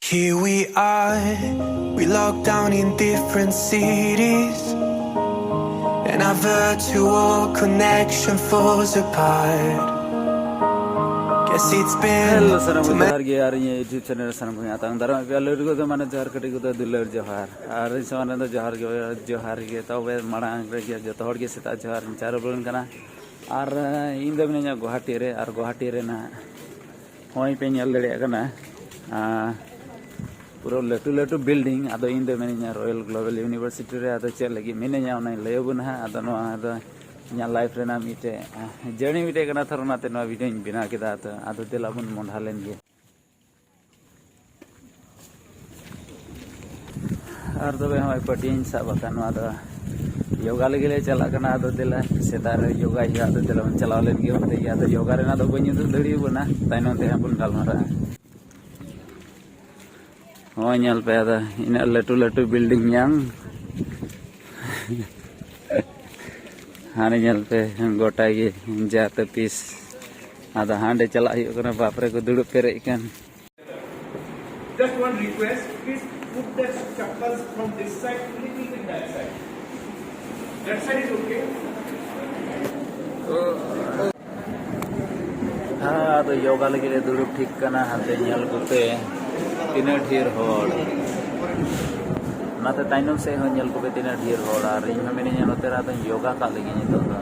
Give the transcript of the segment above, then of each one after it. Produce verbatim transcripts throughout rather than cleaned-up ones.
Here we are, we locked down in different cities, and our virtual connection falls apart. Guess it's been Hello, ᱥᱟᱱᱟᱢ ᱠᱚ ᱡᱚᱦᱟᱨ ᱜᱮ ᱟᱨ ᱤᱧᱟᱹᱜ YouTube channel ᱨᱮ ᱥᱟᱱᱟᱢ ᱠᱚ ᱟᱛᱟᱝ ᱫᱟᱨᱟᱢ ᱯᱮᱭᱟ᱾ ᱞᱟᱹᱴᱩ ᱠᱚᱫᱚ ᱢᱟᱱᱮ ᱡᱚᱦᱟᱨ, ᱠᱟᱹᱴᱤᱡ ᱠᱚᱫᱚ ᱫᱩᱞᱟᱹᱲ ᱡᱚᱦᱟᱨ᱾ ᱟᱨ ᱤᱧ ᱥᱟᱢᱟᱝ ᱨᱮᱫᱚ ᱡᱚᱦᱟᱨ ᱜᱮ, ᱡᱚᱦᱟᱨ ᱜᱮ᱾ ᱛᱚᱵᱮ ᱢᱟᱲᱟᱝ ᱨᱮᱜᱮ ᱡᱚᱛᱚ ᱦᱚᱲ ᱜᱮ ᱥᱮᱛᱟᱜ ᱡᱚᱦᱟᱨ ᱤᱧ ᱪᱟᱞ ᱨᱩᱣᱟᱹᱲ ᱠᱟᱱᱟ᱾ ᱟᱨ ᱤᱧ ᱫᱚ ᱢᱤᱱᱟᱹᱧᱟ ᱜᱩᱣᱟᱦᱟᱴᱤ ᱨᱮ, ᱟᱨ ᱜᱩᱣᱟᱦᱟᱴᱤ ᱨᱮᱱᱟᱜ ᱱᱚᱜᱼᱚᱭ ᱯᱮ ᱧᱮᱞ ᱫᱟᱲᱮᱭᱟᱜ ᱠᱟᱱᱟ, ᱟᱨ ᱯᱩᱨᱟᱹ ᱞᱟᱹᱴᱩ ᱞᱟᱹᱴᱩ building᱾ ᱟᱫᱚ ᱤᱧ ᱫᱚ ᱢᱤᱱᱟᱹᱧᱟ Royal Global University ᱨᱮ᱾ ᱟᱫᱚ ᱪᱮᱫ ᱞᱟᱹᱜᱤᱫ ᱢᱤᱱᱟᱹᱧᱟ ᱚᱱᱟᱧ ᱞᱟᱹᱭ ᱟᱵᱚᱱᱟ ᱦᱟᱸᱜ᱾ ᱟᱫᱚ ᱱᱚᱣᱟ ᱫᱚ ᱤᱧᱟᱹᱜ life ᱨᱮᱱᱟᱜ ᱢᱤᱫᱴᱮᱡ journey ᱢᱤᱫᱴᱮᱡ ᱠᱟᱱᱟ, ᱛᱷᱚᱨ ᱚᱱᱟᱛᱮ ᱱᱚᱣᱟ video ᱧ ᱵᱮᱱᱟᱣ ᱠᱮᱫᱟ᱾ ᱟᱫᱚ, ᱟᱫᱚ ᱫᱮᱞᱟ ᱵᱚᱱ ᱢᱚᱸᱰᱷᱟ ᱞᱮᱱ ᱜᱮ᱾ ᱟᱨ ᱛᱚᱵᱮ ᱦᱚᱸᱜᱼᱚᱭ ᱯᱟᱹᱴᱤᱭᱟᱹᱧ ᱥᱟᱵ ᱟᱠᱟᱫ, ᱱᱚᱣᱟ ᱫᱚ ᱭᱳᱜᱟ ᱞᱟᱹᱜᱤᱫ ᱞᱮ ᱪᱟᱞᱟᱜ ᱠᱟᱱᱟ᱾ ᱟᱫᱚ ᱫᱮᱞᱟ ᱥᱮᱛᱟᱜ ᱨᱮ ᱭᱳᱜᱟᱭ ᱦᱩᱭᱩᱜᱼᱟ, ᱟᱫᱚ ᱫᱮᱞᱟ ᱵᱚᱱ ᱪᱟᱞᱟᱣ ᱞᱮᱱ ᱜᱮ ᱚᱱᱛᱮ ᱜᱮ᱾ ᱟᱫᱚ ᱭᱳᱜᱟ ᱨᱮᱱᱟᱜ ᱫᱚ ᱵᱟᱹᱧ ᱩᱫᱩᱜ ᱫᱟᱲᱮᱭᱟᱵᱚᱱᱟ, ᱛᱟᱭᱱᱚᱢ ᱛᱮ ᱦᱟᱸᱜ ᱵᱚᱱ ᱜᱟᱞᱢᱟᱨᱟᱜᱼᱟ᱾ ᱦᱚᱸᱜᱼᱚᱭ ᱧᱮᱞ ᱯᱮ, ᱟᱫᱚ ᱤᱱᱟᱹᱜ ᱞᱟᱹᱴᱩ ᱞᱟᱹᱴᱩ building ᱧᱟᱢ᱾ ᱦᱟᱱᱮ ᱧᱮᱞ ᱯᱮ, ᱜᱚᱴᱟ ᱜᱮ ᱡᱟ ᱛᱟᱹᱯᱤᱥ᱾ ᱟᱫᱚ ᱦᱟᱸᱰᱮ ᱪᱟᱞᱟᱜ ᱦᱩᱭᱩᱜ ᱠᱟᱱᱟ, ᱵᱟᱯ ᱨᱮ ᱠᱚ ᱫᱩᱲᱩᱵ ᱯᱮᱨᱮᱡ ᱠᱟᱱ᱾ Just one request, please put the chappals from this side, little bit that side. That side is okay. ᱦᱮᱸ, ᱟᱫᱚ ᱭᱳᱜᱟ ᱞᱟᱹᱜᱤᱫ ᱞᱮ ᱫᱩᱲᱩᱵ ᱴᱷᱤᱠ ᱠᱟᱱᱟ᱾ ᱦᱟᱱᱛᱮ ᱧᱮᱞ ᱠᱚᱯᱮ ᱛᱤᱱᱟᱹᱜ ᱰᱷᱮᱨ ᱦᱚᱲ, ᱚᱱᱟᱛᱮ ᱛᱟᱭᱱᱚᱢ ᱥᱮᱫ ᱦᱚᱸ ᱧᱮᱞ ᱠᱚᱯᱮ ᱛᱤᱱᱟᱹᱜ ᱰᱷᱮᱨ ᱦᱚᱲ᱾ ᱟᱨ ᱤᱧ ᱦᱚᱸ ᱢᱤᱱᱟᱹᱧᱟ ᱱᱚᱛᱮ ᱨᱮ, ᱟᱫᱚᱧ ᱭᱳᱜᱟ ᱠᱟᱜ ᱞᱟᱹᱜᱤᱫ ᱱᱤᱛᱚᱜ ᱫᱚ᱾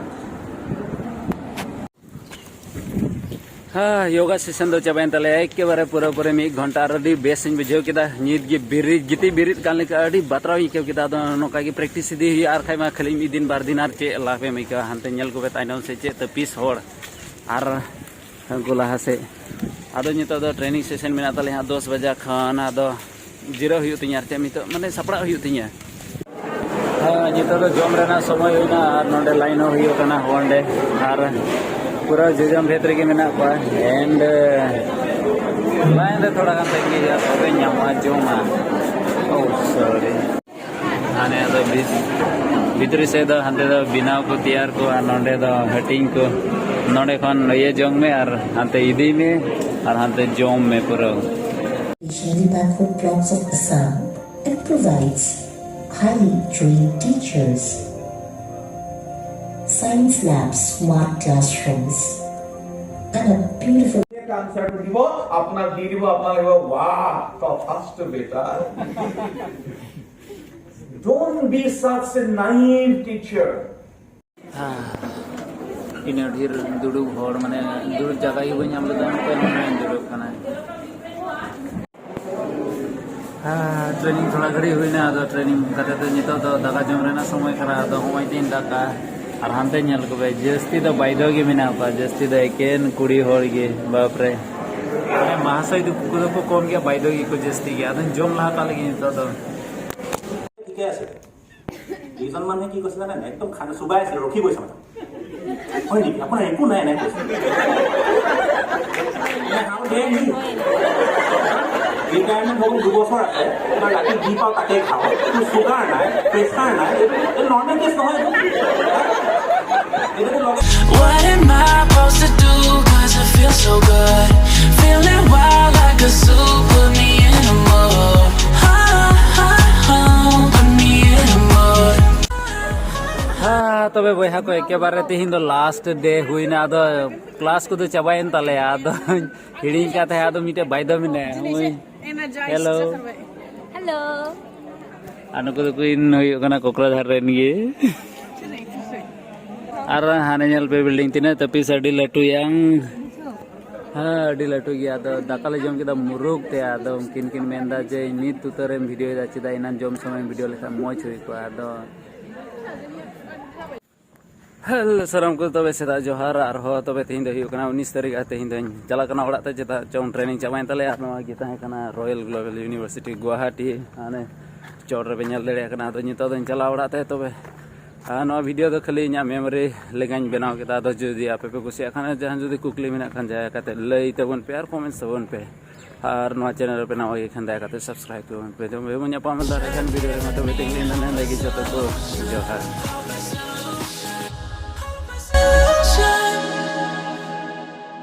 ᱦᱮᱸ, ᱭᱳᱜᱟ session ᱫᱚ ᱪᱟᱵᱟᱭᱮᱱ ᱛᱟᱞᱮᱭᱟ ᱮᱠᱮᱵᱟᱨᱮ ᱯᱩᱨᱟᱹᱯᱩᱨᱤ ᱢᱤᱫ ᱜᱷᱚᱱᱴᱟ, ᱟᱨ ᱟᱹᱰᱤ ᱵᱮᱥ ᱤᱧ ᱵᱩᱡᱷᱟᱹᱣ ᱠᱮᱫᱟ᱾ ᱧᱤᱛ ᱜᱮ ᱵᱮᱨᱮᱫ, ᱜᱤᱛᱤᱡ ᱵᱮᱨᱮᱫ ᱠᱟᱱ ᱞᱮᱠᱟ ᱟᱹᱰᱤ ᱵᱟᱛᱨᱟᱣ ᱤᱧ ᱟᱹᱭᱠᱟᱹᱣ ᱠᱮᱫᱟ᱾ ᱟᱫᱚ ᱱᱚᱝᱠᱟ ᱜᱮ practice ᱤᱫᱤ ᱦᱩᱭᱩᱜᱼᱟ, ᱟᱨ ᱠᱷᱟᱡ ᱢᱟ ᱠᱷᱟᱹᱞᱤ ᱢᱤᱫ ᱫᱤᱱ ᱵᱟᱨ ᱫᱤᱱ, ᱟᱨ ᱪᱮᱫ ᱞᱟᱵᱷ ᱮᱢ ᱟᱹᱭᱠᱟᱹᱣᱟ? ᱦᱟᱱᱛᱮ ᱧᱮᱞ ᱠᱚᱯᱮ ᱛᱟᱭᱱᱚᱢ ᱥᱮᱫ ᱪᱮᱫ ᱛᱟᱹᱯᱤᱥ ᱦᱚᱲ, ᱟᱨ ᱩᱱᱠᱩ ᱞᱟᱦᱟ ᱥᱮᱫ᱾ ᱟᱫᱚ ᱱᱤᱛᱚᱜ ᱫᱚ training session ᱢᱮᱱᱟᱜ ᱛᱟᱞᱮᱭᱟ ᱦᱟᱸᱜ ᱫᱚᱥ ᱵᱟᱡᱟ ᱠᱷᱚᱱ᱾ ᱟᱫᱚ ᱡᱤᱨᱟᱹᱣ ᱦᱩᱭᱩᱜ ᱛᱤᱧᱟ, ᱟᱨ ᱪᱮᱫ ᱱᱤᱛᱚᱜ ᱢᱟᱱᱮ ᱥᱟᱯᱲᱟᱜ ᱦᱩᱭᱩᱜ ᱛᱤᱧᱟ᱾ ᱦᱮᱸ, ᱱᱤᱛᱚᱜ ᱫᱚ ᱡᱚᱢ ᱨᱮᱱᱟᱜ ᱥᱚᱢᱚᱭ ᱦᱩᱭᱱᱟ, ᱟᱨ ᱱᱚᱰᱮ line ᱦᱚᱸ ᱦᱩᱭᱩᱜ ᱠᱟᱱᱟ ᱚᱸᱰᱮ, ᱟᱨ ᱯᱩᱨᱟᱹ ᱡᱮ ᱡᱚᱢ ᱵᱷᱮᱫ ᱨᱮᱜᱮ ᱢᱮᱱᱟᱜ ᱠᱚᱣᱟ᱾ And line ᱨᱮ ᱛᱷᱚᱲᱟ ᱜᱟᱱ ᱛᱟᱺᱜᱤ ᱦᱩᱭᱩᱜᱼᱟ, ᱛᱚᱵᱮ ᱧᱟᱢᱚᱜᱼᱟ ᱡᱚᱢᱟᱜ᱾ Oh, sorry. ᱦᱟᱱᱮ ᱟᱫᱚ ᱵᱷᱤᱛ-, ᱵᱷᱤᱛᱨᱤ ᱥᱮᱫ ᱫᱚ, ᱦᱟᱱᱛᱮ ᱫᱚ ᱵᱮᱱᱟᱣ ᱠᱚ, ᱛᱮᱭᱟᱨ ᱠᱚ, ᱟᱨ ᱱᱚᱰᱮ ᱫᱚ ᱦᱟᱹᱴᱤᱧ ᱠᱚ᱾ ᱱᱚᱰᱮ ᱠᱷᱚᱱ ᱤᱭᱟᱹ ᱡᱚᱝ ᱢᱮ ᱟᱨ ᱦᱟᱱᱛᱮ ᱤᱫᱤᱭ ᱢᱮ ᱟᱨ ᱦᱟᱱᱛᱮ ᱡᱚᱢ ᱢᱮ ᱯᱩᱨᱟᱹ᱾ Sharipakot blocks of Assam and provides highly trained teachers, science labs, smart classrooms, and a beautiful answer দিব, আপনার দিয়ে দিব, আপনার দিব। Wow, তথাস্তু বেটা। Don't be such a naive teacher. ᱛᱤᱱᱟᱹᱜ ᱰᱷᱮᱨ ᱫᱩᱲᱩᱵ ᱦᱚᱲ, ᱢᱟᱱᱮ ᱫᱩᱲᱩᱵ ᱡᱟᱭᱜᱟ ᱜᱮ ᱵᱟᱹᱧ ᱧᱟᱢ ᱞᱮᱫᱟ, ᱚᱱᱟᱛᱮ ᱱᱚᱰᱮᱧ ᱫᱩᱲᱩᱵ ᱠᱟᱱᱟ᱾ ᱦᱮᱸ, training ᱛᱷᱚᱲᱟ ᱜᱷᱟᱹᱲᱤᱡ ᱦᱩᱭᱱᱟ, ᱟᱫᱚ training ᱠᱟᱛᱮ ᱫᱚ ᱱᱤᱛᱚᱜ ᱫᱚ ᱫᱟᱠᱟ ᱡᱚᱢ ᱨᱮᱱᱟᱜ ᱥᱚᱢᱚᱭ ᱠᱟᱱᱟ᱾ ᱟᱫᱚ ᱦᱚᱸᱜᱼᱚᱭ ᱛᱤᱧ ᱫᱟᱠᱟ, ᱟᱨ ᱦᱟᱱᱛᱮ ᱧᱮᱞ ᱠᱚᱯᱮ, ᱡᱟᱹᱥᱛᱤ ᱫᱚ ᱵᱟᱭᱫᱷᱚ ᱜᱮ ᱢᱮᱱᱟᱜ ᱠᱚᱣᱟ, ᱡᱟᱹᱥᱛ ᱫᱚ ᱮᱠᱮᱱ ᱠᱩᱲᱤ ᱦᱚᱲ ᱜᱮ, ᱵᱟᱯᱨᱮ᱾ ᱢᱟᱱᱮ ᱢᱟᱦᱟᱥᱚᱭ ᱫᱚ ᱠᱚ ᱫᱚᱠᱚ ᱠᱚᱢ ᱜᱮᱭᱟ, ᱵᱟᱭᱫᱷᱚ ᱜᱮᱠᱚ ᱡᱟᱹᱥᱛᱤ ᱜᱮᱭᱟ᱾ ᱟᱫᱚᱧ ᱡᱚᱢ ᱞᱟᱦᱟ ᱠᱟᱜ ᱞᱟᱹᱜᱤᱫ ᱱᱤᱛᱚᱜ ᱫᱚ᱾ ঠিকে আছে। দুইজন মানুহে কি কৈছে জানে নাই? একদম খানা চুবাই আছিলে, ৰখি গৈছে মানে। হয় নেকি? আপোনাৰ একো নাই, নাই কৈছে। মানে, how dare you? ৰিটায়াৰমেণ্ট হ'ল দুবছৰ আছে, এইবাৰ ৰাতি যি পাওঁ তাকে খাওঁ। কোনো চুগাৰ নাই, প্ৰেছাৰ নাই, এইটো নৰ্মেল কেছ নহয় এইটো। এইটো লগে What am I supposed to do? Cause it feels so good. Feeling wild like a zoo. Put me in a mood. Oh, oh, oh, put me in a mood. ᱦᱮᱸ, ᱛᱚᱵᱮ ᱵᱚᱭᱦᱟ ᱠᱚ, ᱮᱠᱮᱵᱟᱨᱮ ᱛᱮᱦᱮᱧ ᱫᱚ last day ᱦᱩᱭᱱᱟ᱾ ᱟᱫᱚ class ᱠᱚᱫᱚ ᱪᱟᱵᱟᱭᱮᱱ ᱛᱟᱞᱮᱭᱟ᱾ ᱟᱫᱚ ᱦᱤᱲᱤᱧ ᱠᱟᱛᱮ ᱟᱫᱚ ᱢᱤᱫᱴᱮᱡ ᱵᱟᱭᱫᱷᱚ ᱢᱮᱱᱟᱭᱟ᱾ ᱳᱭ, hello᱾ Hello. ᱟᱨ ᱱᱩᱠᱩ ᱫᱚᱠᱚ ᱤᱧ ᱦᱩᱭᱩᱜ ᱠᱟᱱᱟ ᱠᱚᱠᱨᱟᱡᱷᱟᱨ ᱨᱮᱱ ᱜᱮ᱾ ᱟᱨ ᱦᱟᱱᱮ ᱧᱮᱞ ᱯᱮ building ᱛᱤᱱᱟᱹᱜ ᱛᱟᱹᱯᱤᱥ, ᱟᱹᱰᱤ ᱞᱟᱹᱴᱩᱭᱟᱝ᱾ ᱦᱮᱸ, ᱟᱹᱰᱤ ᱞᱟᱹᱴᱩ ᱜᱮᱭᱟ᱾ ᱟᱫᱚ ᱫᱟᱠᱟ ᱞᱮ ᱡᱚᱢ ᱠᱮᱫᱟ ᱢᱩᱨᱩᱠ ᱛᱮ᱾ ᱟᱫᱚ ᱩᱱᱠᱤᱱ ᱠᱤᱱ ᱢᱮᱱᱫᱟ ᱡᱮ, "ᱱᱤᱛ ᱩᱛᱟᱹᱨᱮᱢ video ᱮᱫᱟ, ᱪᱮᱫᱟᱜ ᱮᱱᱟᱱ ᱡᱚᱢ ᱥᱚᱢᱚᱭ video ᱞᱮᱠᱷᱟᱱ ᱢᱚᱡᱽ ᱦᱩᱭ ᱠᱚᱜᱼᱟ?" ᱟᱫᱚ ᱦᱮᱞᱳ ᱥᱟᱱᱟᱢ ᱠᱚ, ᱛᱚᱵᱮ ᱥᱮᱛᱟᱜ ᱡᱚᱦᱟᱨ᱾ ᱟᱨᱦᱚᱸ ᱛᱚᱵᱮ ᱛᱮᱦᱮᱧ ᱫᱚ ᱦᱩᱭᱩᱜ ᱠᱟᱱᱟ ᱩᱱᱤᱥ ᱛᱟᱹᱨᱤᱠᱷ, ᱟᱨ ᱛᱮᱦᱮᱧ ᱫᱚᱧ ᱪᱟᱞᱟᱜ ᱠᱟᱱᱟ ᱚᱲᱟᱜ ᱛᱮ᱾ ᱪᱮᱫᱟᱜ ᱪᱚᱝ training ᱪᱟᱵᱟᱭᱮᱱ ᱛᱟᱞᱮᱭᱟ, ᱟᱨ ᱱᱚᱣᱟ ᱜᱮ ᱛᱟᱦᱮᱸ ᱠᱟᱱᱟ Royal Global University Guwahati, ᱦᱟᱱᱮ ᱪᱚᱴ ᱨᱮᱯᱮ ᱧᱮᱞ ᱫᱟᱲᱮᱭᱟᱜ ᱠᱟᱱᱟ᱾ ᱟᱫᱚ ᱱᱤᱛᱚᱜ ᱫᱚᱧ ᱪᱟᱞᱟᱜᱼᱟ ᱚᱲᱟᱜ ᱛᱮ᱾ ᱛᱚᱵᱮ ᱟᱨ ᱱᱚᱣᱟ video ᱫᱚ ᱠᱷᱟᱹᱞᱤ ᱤᱧᱟᱹᱜ memory ᱞᱮᱠᱟᱧ ᱵᱮᱱᱟᱣ ᱠᱮᱫᱟ᱾ ᱟᱫᱚ ᱡᱩᱫᱤ ᱟᱯᱮ ᱯᱮ ᱠᱩᱥᱤᱭᱟᱜ ᱠᱷᱟᱱ, ᱡᱟᱦᱟᱸ ᱡᱩᱫᱤ ᱠᱩᱠᱞᱤ ᱢᱮᱱᱟᱜ ᱠᱷᱟᱱ, ᱫᱟᱭᱟ ᱠᱟᱛᱮ ᱞᱟᱹᱭ ᱛᱟᱵᱚᱱ ᱯᱮ ᱟᱨ comments ᱛᱟᱵᱚᱱ ᱯᱮ᱾ ᱟᱨ ᱱᱚᱣᱟ channel ᱨᱮᱯᱮ ᱱᱟᱣᱟ ᱜᱮ ᱠᱷᱟᱱ, ᱫᱟᱭᱟ ᱠᱟᱛᱮ subscribe ᱛᱟᱵᱚᱱ ᱯᱮ᱾ ᱛᱚᱵᱮ ᱵᱚᱱ ᱧᱟᱯᱟᱢ ᱫᱟᱲᱮᱭᱟᱜ ᱠᱷᱟᱱ video ᱨᱮ, ᱢᱟ ᱛᱚᱵᱮ ᱛᱮᱦᱮᱧ ᱫᱚ ᱱᱚᱰᱮ ᱜᱮ, ᱡᱚᱛᱚ ᱠᱚ ᱡᱚᱦᱟᱨ᱾